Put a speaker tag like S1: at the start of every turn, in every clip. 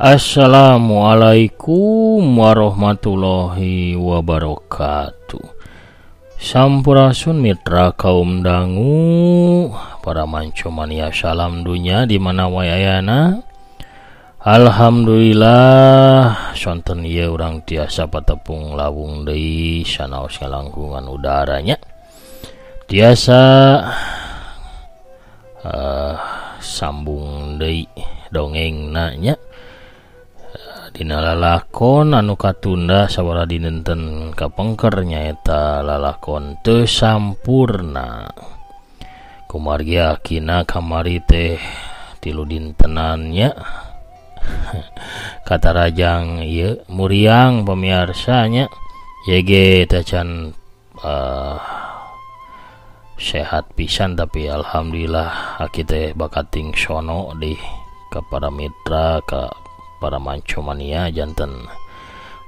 S1: Assalamualaikum warahmatullahi wabarakatuh. Sampurasun mitra kaum dangu, para manco mania salam dunya di mana wae ayana. Alhamdulillah sonten ieu urang tiasa patepung lawung deui sanaos ngalangkungan udaranya. Tiasa sambung deui dongengna nya. Dina lalakon anu katunda sawara dinenten kapengker nyaeta lalakon teu sampurna. Kumargi akina kamari teh tilu dintenan nya. Katarajang ieu muriang pamiarsa nya. Yg teh can sehat pisan tapi alhamdulillah aki teh bakating sono di ka para mitra ka para manco mania janten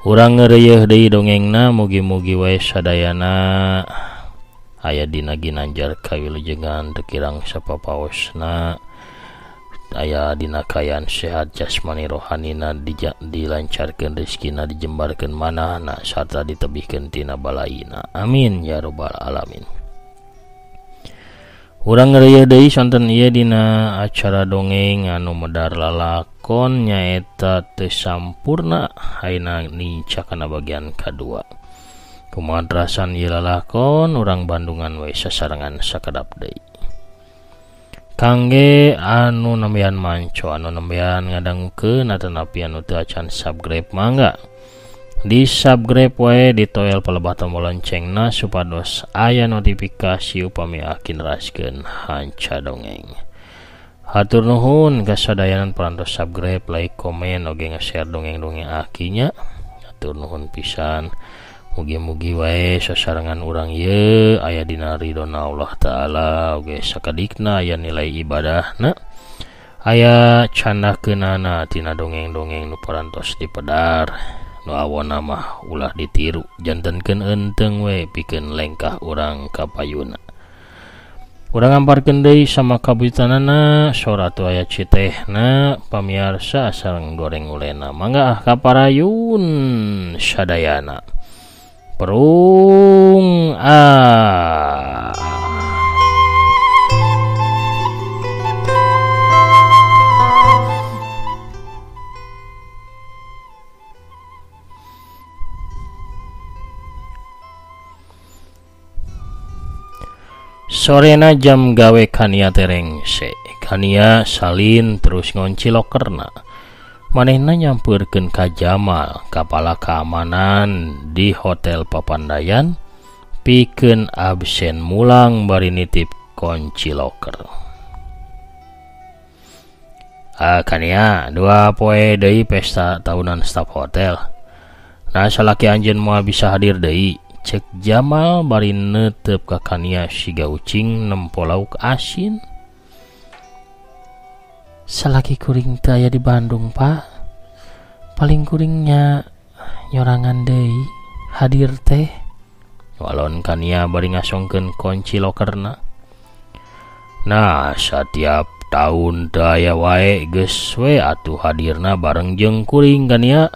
S1: urang ngeureuyeih deui dongengna mugi-mugi wae sadayana aya dina ginanjar kawilujengan teu kirang sapapaosna aya dina kaayaan sehat jasmani rohanina dilancarkeun rezekina dijembarkeun manahna sarta ditebihkeun tina balaina amin ya rabbal alamin. Urang ngeureuyeih deui sonten ieu dina acara dongeng anu medar lalakon nyaeta teu sampurna ayeuna nincak kana bagian kadua. Kumaha rasan ieu lalakon urang Bandungan we sasarengan sakedap deui. Kangge anu nembean manco anu nembean ngadangukeun atanapi anu teu acan subscribe mangga di subscribe wae ditoel palebah tombol loncengna supados aya notifikasi upami aki neraskeun hanca dongeng. Hatur nuhun kasadayanan parantos subscribe, like, komen oge nge-share dongeng-dongeng akinya. Hatur nuhun pisan. Mugi-mugi wae sasarengan urang ieu aya dina ridona Allah taala oge sakadikna aya nilai ibadahna aya candakeunana tina dongeng-dongeng nu parantos dipedar. Nu awona mah ulah ditiru jantenkeun eunteung we pikeun lengkah urang ka payuna. Urang amparkeun deui sama kabuitanana sora tu aya citehna pamiarsa sareng goreng ulena mangga ah ka parayun sadayana. Perung ah. Sorena jam gawe Kania terengse. Kania salin terus ngonci lokerna. Manehna nyampeurkeun ka Jamal, kapala keamanan di Hotel Papandayan, pikeun absen mulang bari nitip kunci loker. Ah Kania, 2 poe deui pesta tahunan staf hotel. Nah salaki anjeun moal bisa hadir deui. Cek Jamal bari neuteup ka Kania siga ucing nempo lauk asin. Salaki kuring teu aya di Bandung, Pak. Paling kuringnya nyorangan deui hadir teh. Walon Kania bari ngasongkeun kunci lokerna. Nah, satiap tahun teu aya wae geus we atuh hadirna bareng jeung kuring Kania.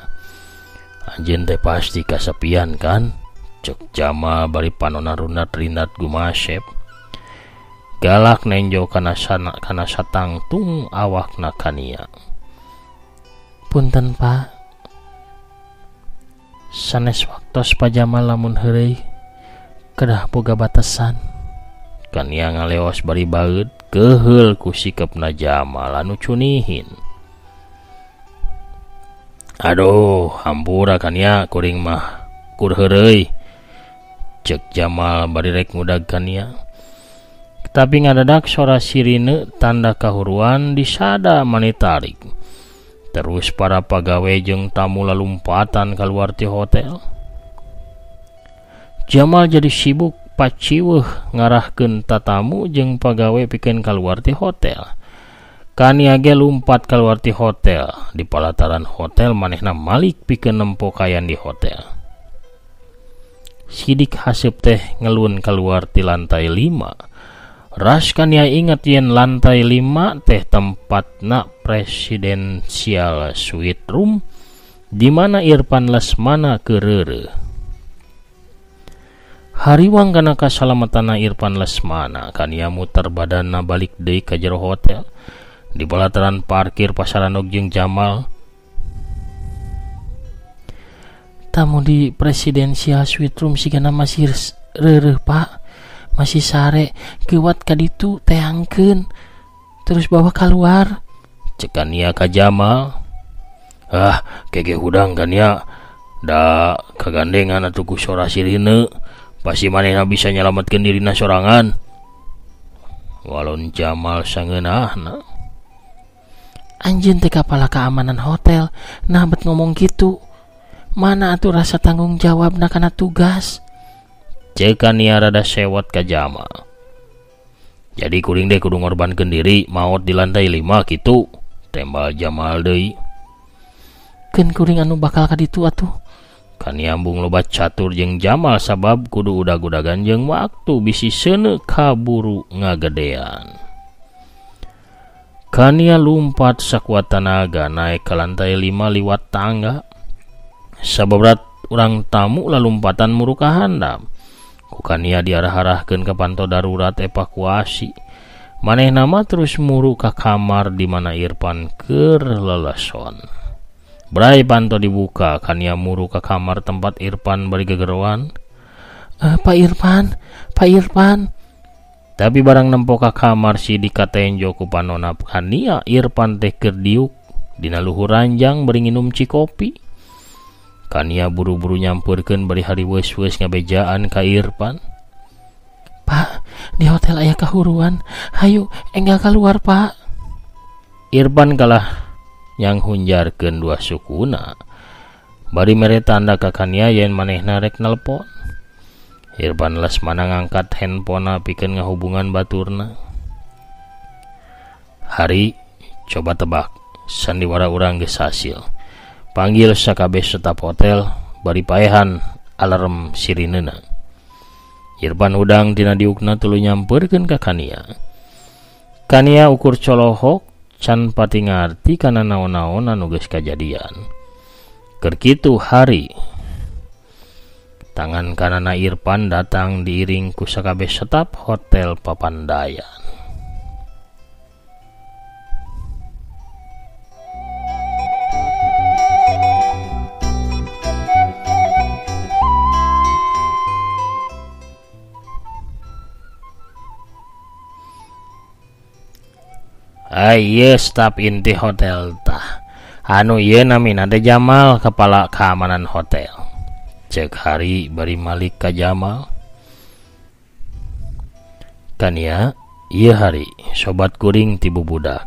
S1: Anjeun teh pasti kasepian kan? Cek Jamal bari panona runat-rinat gumasep. Galak nenjo kana sana kana satangtung awakna Kania. Punten Pak. Sanes waktos Pak Jamal lamun heureuy kedah boga batasan. Kania ngaleos bari baeud keuheul ku sikepna Jamal anu cunihin. Aduh, hampura Kania kuring mah kur heureuy. Cek Jamal bari rek ngudag Kania. Tapi ngadadak sora sirine tanda kahuruan disada manitarik. Terus para pagawe jeung tamu lalumpatan kaluar ti hotel. Jamal jadi sibuk paciweuh ngarahkeun tatamu jeung pagawe pikeun kaluar ti hotel. Kania ge lumpat kaluar ti hotel. Di palataran hotel manehna malik pikeun nempo kayan di hotel. Sidik haseup teh ngelun keluar ti lantai 5. Ras Kania inget yen lantai 5 teh tempatna presidensial suite room di mana Irfan Lesmana kereureuh. Hariwang kana kasalamatana Irfan Lesmana, Kania muter badanna balik deui ka jero hotel. Di pelataran parkir pasarandog jeung Jamal. Tamu di presidensial suite room sigana masih reureuh Pak. Masih sare kewat ka ditu teangkeun terus bawa keluar. Cek Kania ka Jamal. Ah, kege hudang Kania da kagandengan atuh ku sora sirine. Pasti manehna bisa nyalametkeun dirina sorangan. Walon Jamal sangeunahna. Anjeun teh kepala keamanan hotel, nah bet ngomong kitu. Mana atuh rasa tanggung jawabna kana tugas? Cek Kania rada sewot ka Jamal. Jadi kuring deh kudu ngorbankeun diri maot di lantai 5 kitu. Tembal Jamal deui. Keun kuring anu bakal ka ditu atuh. Kania embung loba catur jeung Jamal sabab kudu udag-udagan jeung waktu bisi seuneu kaburu ngagedean. Kania lumpat sakuat tanaga naik ke lantai 5 liwat tangga. Sababrat urang tamu lalumpatan muru ka handap. Ku Kania diarah-arahkeun ka panto darurat evakuasi. Manehna mah terus muru ka kamar di mana Irfan keur leleson. Brai panto dibuka, Kania muru ka kamar tempat Irfan bari gegeroan. Pak Irfan, Pak Irfan. Tapi barang nempo ka kamar si dikatenjo ku panona Kania, Irfan teh keur diuk dina luhur ranjang bari nginum cikopi. Kania buru-buru nyampeurkeun bari hariweus-weus ngabejaan ka Irfan. Pak, di hotel aya kahuruan. Hayu enggal keluar, Pak. Irfan kalah yang hunjarkeun dua sukuna. Bari mere tanda ka Kania yen manehna rek nelpon. Irfan Lesmana ngangkat handphone pikeun ngahubungan baturna. Hari, coba tebak, sandiwara urang geus hasil. Panggil sakabeh staf hotel bari paehan alarm sirinena. Irfan hudang tina diukna tuluy nyampeurkeun ka Kania. Kania ukur colohok can pati ngarti kana naon-naon anu geus kajadian. Keur kitu hari tangan kanana Irfan datang diiring ku sakabeh staf hotel Papandayan. Ieu staf inti hotel tah. Anu ieu namina teh Jamal, kepala keamanan hotel. Cek hari bari malik ka Jamal. Kania, ieu hari sobat kuring ti bubudak.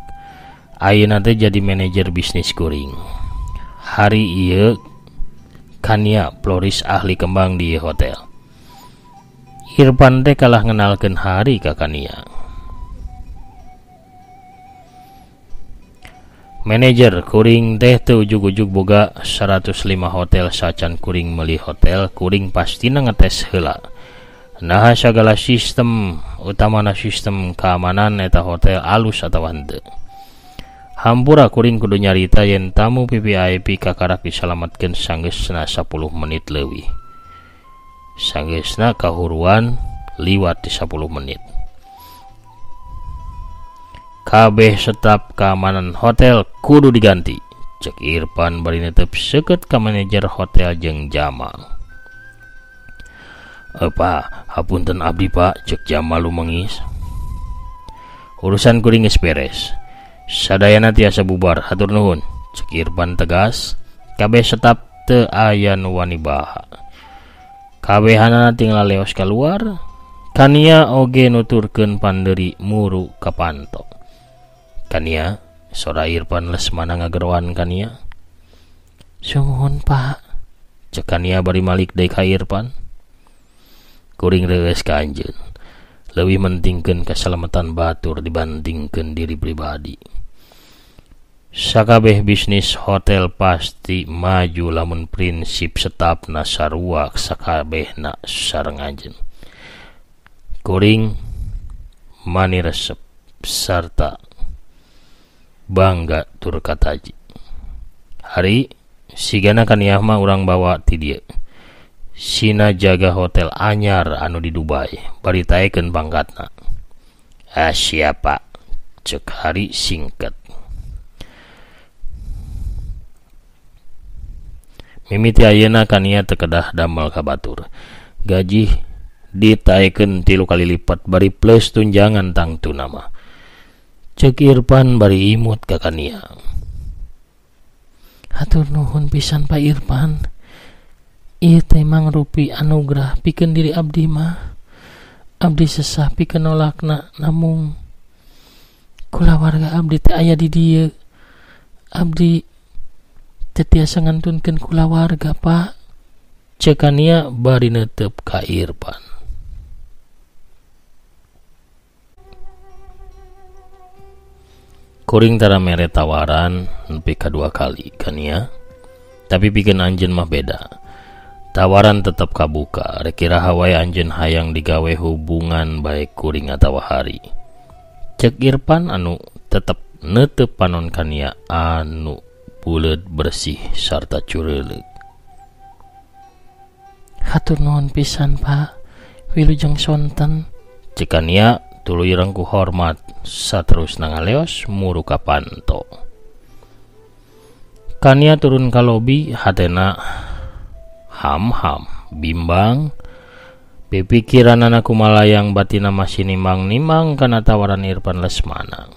S1: Ayeuna teh jadi manajer bisnis kuring. Hari ieu Kania floris ahli kembang di hotel. Irfan teh kalah ngenalkeun hari ka Kania. Manajer kuring teh teu ujug-ujug boga 105 hotel sacan kuring meuli hotel kuring pastina ngetes heula. Naha sagala sistem utamana sistem keamanan eta hotel alus atawa henteu. Hampura kuring kudu nyarita yen tamu VVIP kakarak disalametkeun sanggeusna 10 menit leuwih. Sanggeusna kahuruan liwat di 10 menit. Kabeh staf keamanan hotel kudu diganti. Cek Irfan bari netep seukeut ka manajer hotel jeung Jamal. Pak, hapunten abdi Pak, cek Jamal lumengis. Urusan kuring geus beres. Sadayana tiasa bubar, hatur nuhun. Cek Irfan tegas. Kabeh staf teu aya nu wani baha. Kabehanana tinggal leos keluar. Kania oge nuturkeun pandeuri muru ka panto. Kania, sora Irfan Lesmana ngageroan Kania. Sumuhun Pak, cek Kania bari malik deui ka Irfan. Kuring reueus ka anjeun. Leuwih mentingkeun kasalamatan batur dibandingkeun diri pribadi. Sakabeh bisnis hotel pasti maju lamun prinsip setapna sarua sakabehna sareng anjeun. Kuring Mani resep sarta bangga tur kataji. Hari sigana Kaniah mah urang bawa ti dieu. Sina jaga hotel anyar anu di Dubai, bari taekeun pangkatna. Ah siapa? Cek Hari singkat. Mimiti ayeuna Kania teu kedah damel ka batur. Gaji ditaekeun 3 kali lipat bari plus tunjangan tangtuna mah. Cek Irfan bari imut ka Kania. Hatur nuhun pisan Pak Irfan. Ieu teh mangrupi anugerah pikeun diri abdi mah. Abdi sesah pikeun nolakna namung kulawarga abdi teh aya di dieu. Abdi teu tiasa ngantunkeun kulawarga, Pak. Cek Kania bari neuteup ka Irfan. Kuring tara mere tawaran nepi ka 2 kali Kania. Tapi pikeun anjeun mah beda. Tawaran tetep kabuka, rek iraha wae anjeun hayang digawe hubungan bae kuring atawa Hari. Cek Irfan anu tetep neuteup panon Kania anu buleud bersih sarta cureuleuk. Hatur nuhun pisan, Pak. Wilujeng sonten. Cek Kania tuluy rengkuh hormat saterusna ngaleos muru ka panto. Kania turun ka lobi hatena ham-ham bimbang pipikiranana kumalayang batina masih nimang-nimang kana tawaran Irfan Lesmana.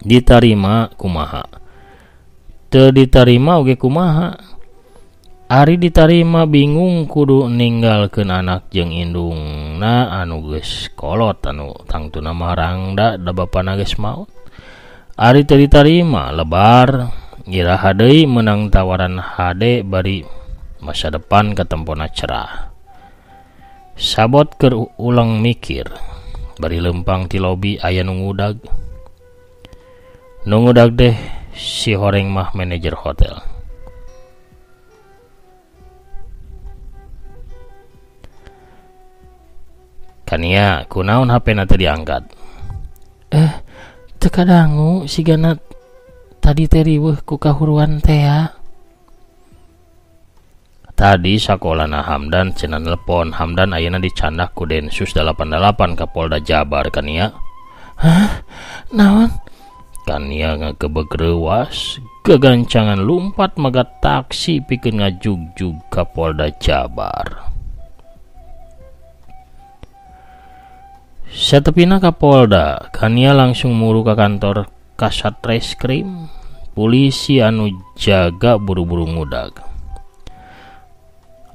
S1: Ditarima kumaha? Teu ditarima oge kumaha? Ari ditarima bingung kudu ninggalkeun anak jeung indungna anu geus kolot anu tangtuna mah rangda da bapana geus maot. Ari teu ditarima lebar iraha deui meunang tawaran hade bari masa depan katempona cerah. Sabot keur ulang mikir bari lempang ti lobi aya nu ngudag. Nu ngudag deh si horeng mah manajer hotel. Kania kunaon HP na teu diangkat? Teu kadangu sigana tadi teh riweuh ku kahuruan teh ya. Tadi sakolana Hamdan cenah nelpon. Hamdan ayeuna dicandak ku Densus 88 ka Polda Jabar Kania. Hah? Naon? Kania ngagebeg reuwas, gegancangan lumpat magat taksi pikeun ngajugjug ka Polda Jabar. Satepina ka Polda, Kania langsung muru ka kantor Kasat Reskrim. Polisi anu jaga buru-buru ngudag.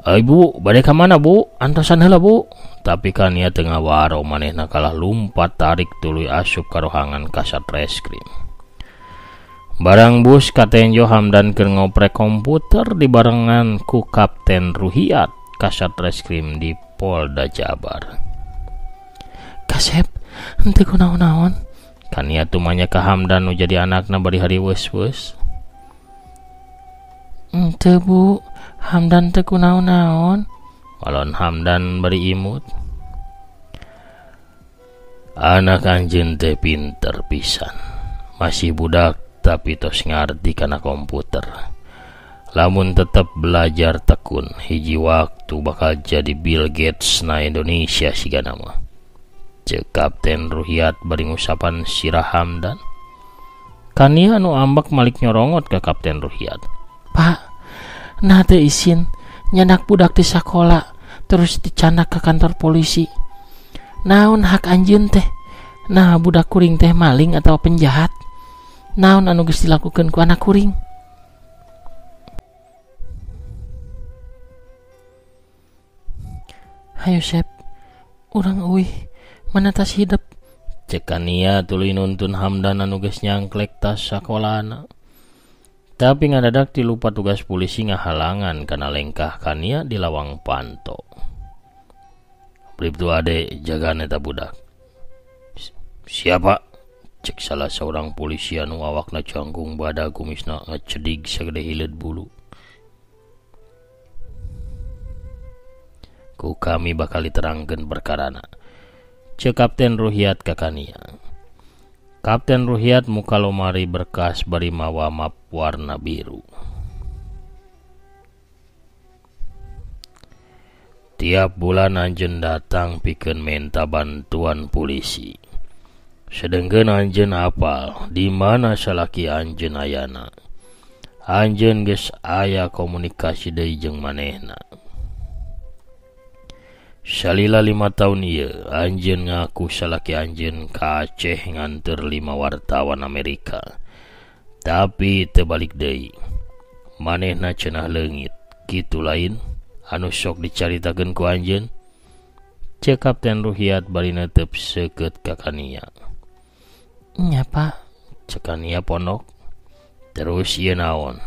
S1: Ibu, bade ka mana bu? Antosan heula bu. Tapi Kania teu ngawaro manehna kalah lumpat tarik tuluy asup ka rohangan Kasat Reskrim. Barang bus katenjo Hamdan keur ngoprek komputer dibarengan ku Kapten Ruhiat Kasat Reskrim di Polda Jabar. Kasep, henteu kunaon-naon. Kania tumanya ka Hamdan nu jadi anakna bari hariweus-weus. Henteu bu, Hamdan teu kunaon-naon. Walon Hamdan bari imut. Anak anjeun teh pinter pisan. Masih budak tapi tos ngarti kana komputer. Lamun tetep belajar tekun, hiji waktu bakal jadi Bill Gates na Indonesia sigana mah. Ceuk Kapten Ruhiat bari ngusapan sirah Hamdan. Kania anu ambek malik nyorongot ka Kapten Ruhiat. Pak, nah teu isin nyandak budak di sakola terus dicandak ke kantor polisi. Naon hak anjeun teh? Nah budak kuring teh maling atau penjahat? Naon anu geus dilakukeun ku anak kuring? Hayo Sep, urang euy, mana tas hidep? Cek Kania tuluy nuntun Hamdan anu geus nyangklek tas sakolana. Tapi ngadadak tilupa tugas polisi ngahalangan kana lengkah Kania di lawang panto. Bribtu Ade jagaan eta budak. Siapa? Cek salah seorang polisi anu awakna cangkung badag kumisna ngacedig sagede hileud bulu. Ku kami bakal diterangkeun perkarana. Ceuk Kapten Ruhiat ka Kania. Kapten Ruhiat muka lomari berkas bari mawa map warna biru. Tiap bulan anjeun datang pikeun menta bantuan polisi. Sedengkeun anjeun apal di mana salaki anjeun ayana. Anjeun geus aya komunikasi deui jeung manehna. Salila 5 tahun ieu anjeun ngaku salaki anjeun ka Aceh nganteur 5 wartawan Amerika. Tapi teu balik deui. Manehna cenah leungit, kitu lain anu sok dicaritakeun ku anjeun. Ceuk Kapten Ruhiat bari neuteup seukeut ka Kania. Nya Pak, ceuk Kania pondok. Terus ieu naon?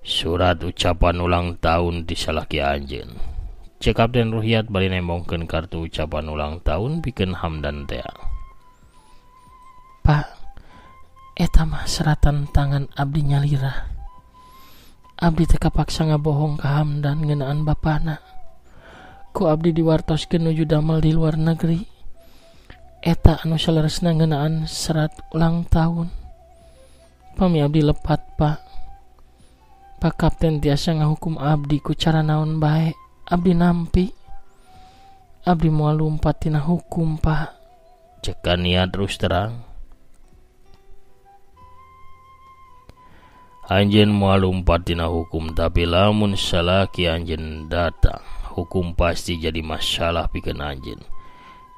S1: Surat ucapan ulang tahun ti salaki anjeun. Ceuk Kapten Ruhiat bari nembongkeun kartu ucapan ulang tahun pikeun Hamdan tea. Pak, eta mah seratan tangan abdi nyalira. Abdi teh kapaksa ngabohong ka Hamdan ngeunaan bapana. Ku abdi diwartoskeun nuju damel di luar negeri. Eta anu saleresna ngeunaan serat ulang tahun. Pami abdi lepat, Pak. Pak Kapten tiasa ngahukum abdi ku cara naon bae. Abdi nampi. Abdi moal lumpat tina hukum, Pak. Ceuk Kania terus terang. Anjeun moal lumpat tina hukum, tapi lamun salaki anjeun datang, hukum pasti jadi masalah pikeun anjeun.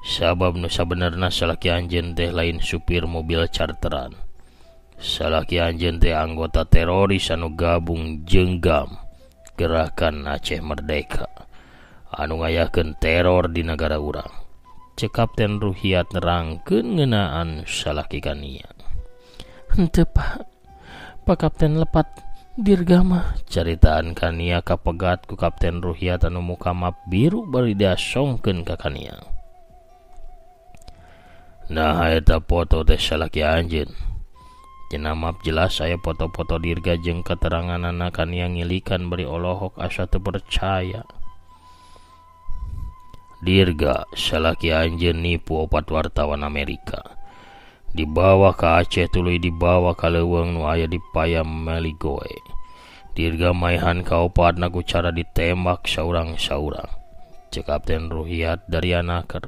S1: Sabab nu sabenerna salaki anjeun teh lain supir mobil charteran. Salaki anjeun teh anggota teroris anu gabung jeung GAM, Gerakan Aceh Merdeka, anu ngayakeun teror di nagara urang. Ceuk Kapten Ruhiat nerangkeun ngeunaan salaki Kania. Henteu, Pak. Pak Kapten lepat dirga mah. Caritaan Kania kapegat ku Kapten Ruhiat anu muka map biru bari diasongkeun ka Kania. Nah, eta foto teh salaki anjeun. Dina map jelas aya foto-foto dirga jeung keteranganana. Kania ngilikan bari olohok asa teu percaya. Dirga salaki anjeun nipu 4 wartawan Amerika. Dibawa ka Aceh tuluy dibawa ka leuweung nu aya di Payam Meligoe. Dirga maehan kaopatna ku cara ditembak saurang-saurang. Ceuk Kapten Ruhiat dari anaker.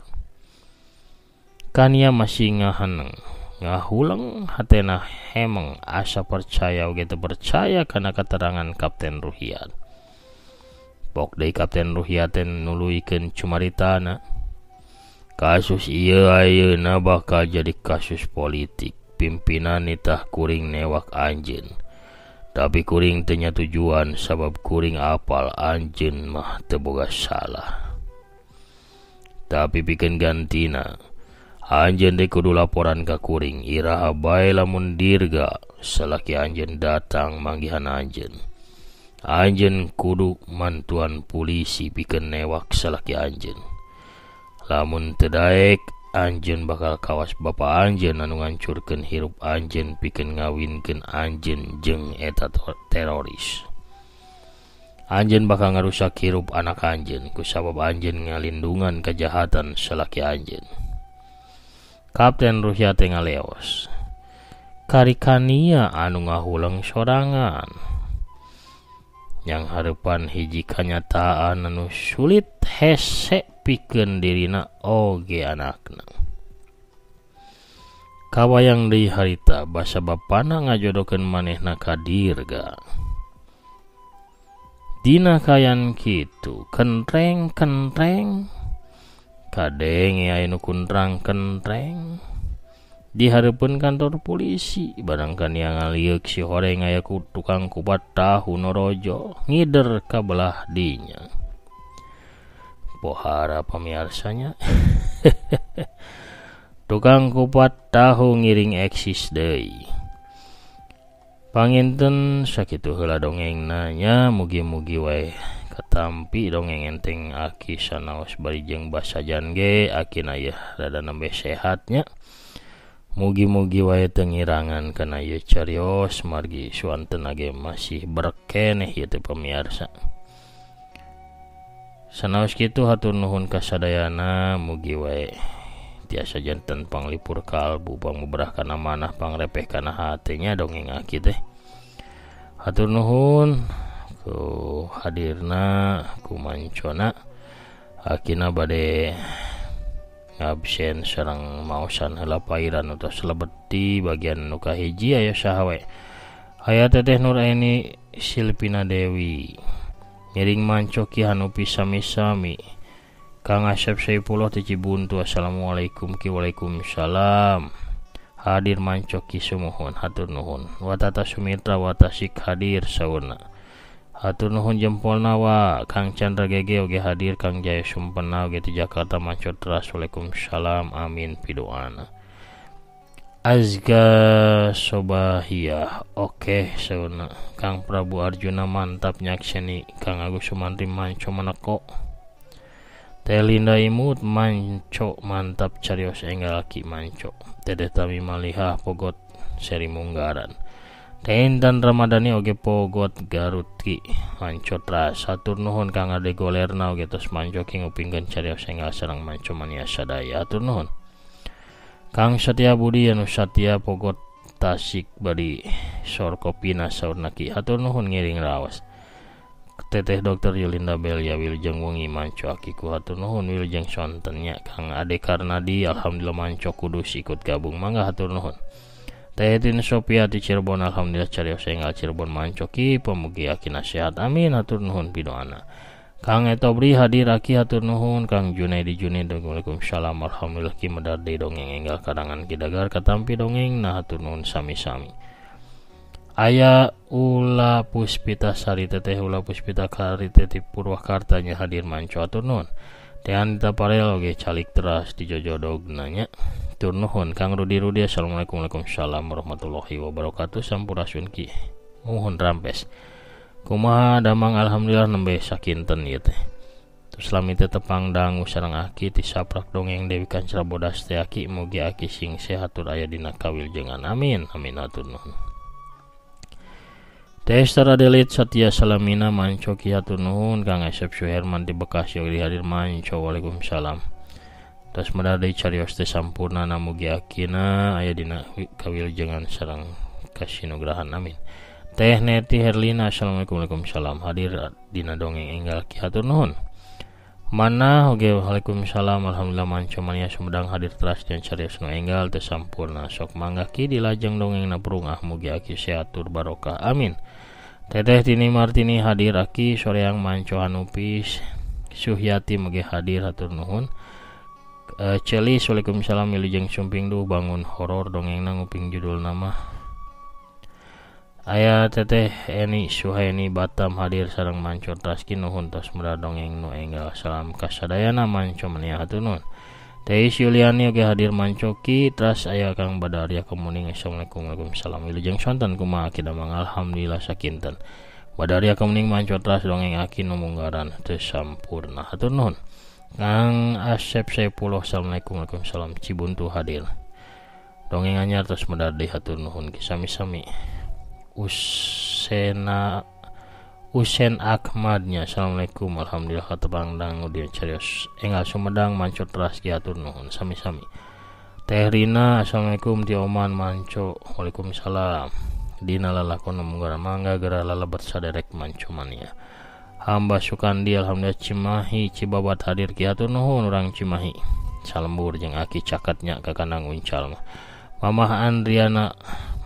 S1: Kania masih ngahaneng, ngahuleng, hatena hemeng asa percaya oge teu percaya kana keterangan Kapten Ruhiat. Pok deui Kapten Ruhiat teh nuluykeun cumaritana. Kasus ieu ayeuna bakal jadi kasus politik. Pimpinan nitah kuring newak anjeun. Tapi kuring teu nyatujuan sabab kuring apal anjeun mah teu boga salah. Tapi pikeun gantina, anjeun teh kudu laporan ka kuring. Iraha bae lamun dirga salaki anjeun datang manggihan anjeun. Anjeun kudu mantuan polisi pikeun newak salaki anjeun. Lamun teu daek, anjeun bakal kawas bapa anjeun anu ngancurkeun hirup anjeun pikeun ngawinkeun anjeun jeung eta teroris. Anjeun bakal ngarusak hirup anak anjeun kusabab anjeun ngalindungan kejahatan salaki anjeun. Kapten Ruhiat teh ngaleos. Kari Kania anu ngahuleng sorangan. Yang hareupan hiji kanyataan anu sulit hese pikeun dirina oge anakna. Kabayang deui harita basa bapana ngajodokeun manehna ka Dirga. Dina kayan kitu kentreng-kentreng kadenge aya nu kuntrang kentreng di hareupeun kantor polisi. Barangkan yang ngalieuk si horeng aya ku tukang kupat tahu norojo ngider ka belah dinya. Pohara pamiarsanya. Tukang kupat tahu ngiring eksis deui. Panginten sakitu heula dongengna nya, mugi-mugi wae katampi dongeng enteng aki sanaos bari jeung basajan ge akina yeuh rada nembe sehatnya. Mugi-mugi wae teu ngirangan kana ieu carios margi suantena ge masih berkeneh ieu teh pamiarsa. Sanaos kitu hatur nuhun kasadayana, mugi wae Tiasa janten panglipur kalbu pangmubrah kana manah pangrepeh kana hate nya dongeng aki teh. Hatur nuhun ku hadirna ku mancona akina bade ngabsen sareng maosan heula pairan tos lebet di bagian nu kahiji aya saha we. Aya Teteh Nur Aini Silpina Dewi ngiring manco Ki Hanupi sami-sami. Kang Asep Saipullah ti Cibuntu assalamualaikum ki waalaikumsalam. Hadir manco ki sumuhun hatur nuhun. Watata Sumitra watasik hadir saurna. Hatur nuhun jempolna wa Kang Chandra Gege oge hadir Kang Jaya Sumpena oge ti Jakarta manco teras waalaikumsalam amin pidoana. Azga Sobahiyah oke saurna. Kang Prabu Arjuna mantap nyakseni Kang Agus Sumantri manco maneko. Teh Linda Imut manco mantap carios enggal ki manco. Teteh Tami Malihah pogot seri munggaran. Teh Intan Ramadhani oge pogot Garut ki manco teras. Hatur nuhun Kang Ade Golerna oge tos manco ki ngupingkeun carios enggal sareng manco mania sadaya. Hatur nuhun. Kang Satya Budi anu Satya pogot Tasik bari sor kopina saurna ki hatur nuhun ngiring raos. Teteh Dr. Yulinda Belia wilujeng wengi manco aki ku hatur nuhun wilujeng sonten nya. Kang Ade Karnadi alhamdulillah manco Kudus ikut gabung mangga hatur nuhun. Teh Tin Sophia di Cirebon alhamdulillah carios enggal Cirebon manco ki pemugi aki nasihat amin hatur nuhun pidoana. Kang Etobri hadir aki hatur nuhun. Kang Junaidi Junaid waalaikumsalam alhamdulillah ki medar deui dongeng enggal karangan ki dagar katampi dongeng nah hatur nuhun sami-sami. Aya Ula Puspita Sari Teteh Ula Puspita Sari Teteh Purwakarta nya hadir manco hatur nuhun. Teh Anita Parel oge calik teras di jojodogna nya hatur nuhun. Kang Rudi Rudi assalamualaikum waalaikumsalam warahmatullahi wabarakatuh sampurasun ki muhun rampes. Kumaha damang alhamdulillah nembe sakinten ieu teh. Terus lami teh tepang dangu sareng aki ti saprak dongeng Dewi Kancra Bodas teh aki mugi aki sing sehat tur aya dina kawiljengan amin amin hatur nuhun. Teh Esther Adelit Satya Salamina manco ki hatur nuhun. Kang Asep Suherman di Bekasi oge hadir manco waalaikumsalam. Tos medar deui carios teh sampurna mugi akina aya dina kawiljengan sareng kasinugrahan amin. Teh Neti Herlina assalamualaikum waalaikumsalam hadir dina dongeng enggal ki hatur nuhun. Mana oge waalaikumsalam alhamdulillah manco mania Sumedang hadir teras dan carios nu enggal teh sampurna sok mangga ki dilajeng dongeng na purungah mugi aki sehat tur barokah amin. Teteh Tini Martini hadir aki soreang manco Hanupis Suhyati mugi hadir hatur nuhun. Celis waalaikumsalam wilujeng sumping duh bangun horor dongengna nguping judul nama. Aya Teteh Eni Suhaini Batam hadir sareng manco taski nuhun tos meda dongeng nu enggal salam kasadayana manco mania hatur nuhun. Teh Yuliani oge hadir manco ki teras aya Kang Badaria Kemuning assalamualaikum waalaikumsalam wilujeng sonten kumaha aki damang alhamdulillah sakinten. Badaria Kemuning manco teras dongeng aki nu munggaran teu sampurna hatur nuhun. Kang Asep Saipullah assalamualaikum waalaikumsalam Cibuntu hadir. Dongeng anyar tos medar deui hatur nuhun ki sami-sami. Usen Ahmadnya assalamualaikum alhamdulillah katepang dangu di carios enggal Sumedang manco teras ki hatur nuhun sami-sami. Teh Rina assalamualaikum ti Oman manco waalaikumsalam dina lalakon munggar mangga geura lalebet saderek manco mania. Hamba Sukandi alhamdulillah Cimahi Cibabat hadir ki hatur nuhun urang Cimahi salembur jeung aki cakatnya ka kandang uncal mah. Mamah Andriana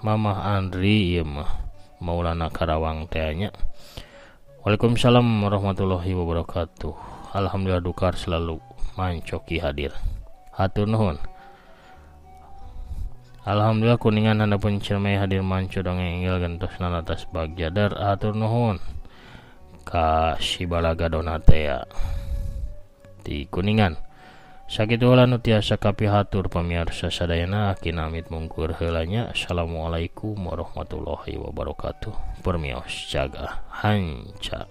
S1: Mamah Andri ieu mah Maulana Karawang teh nya. Waalaikumsalam warahmatullahi wabarakatuh. Alhamdulillah dukar selalu mancoki hadir. Hatur nuhun. Alhamdulillah kuningan handapun Ciremai hadir manco dongeng enggal gentos nalatas bagjadar hatur nuhun. Ka Sibalaga Donatea di Kuningan. Sakitu heula nu tiasa kapihatur pamiarsa sadayana aki namit mungkur heula nya. Assalamualaikum warahmatullahi wabarakatuh. Permios jaga hanca.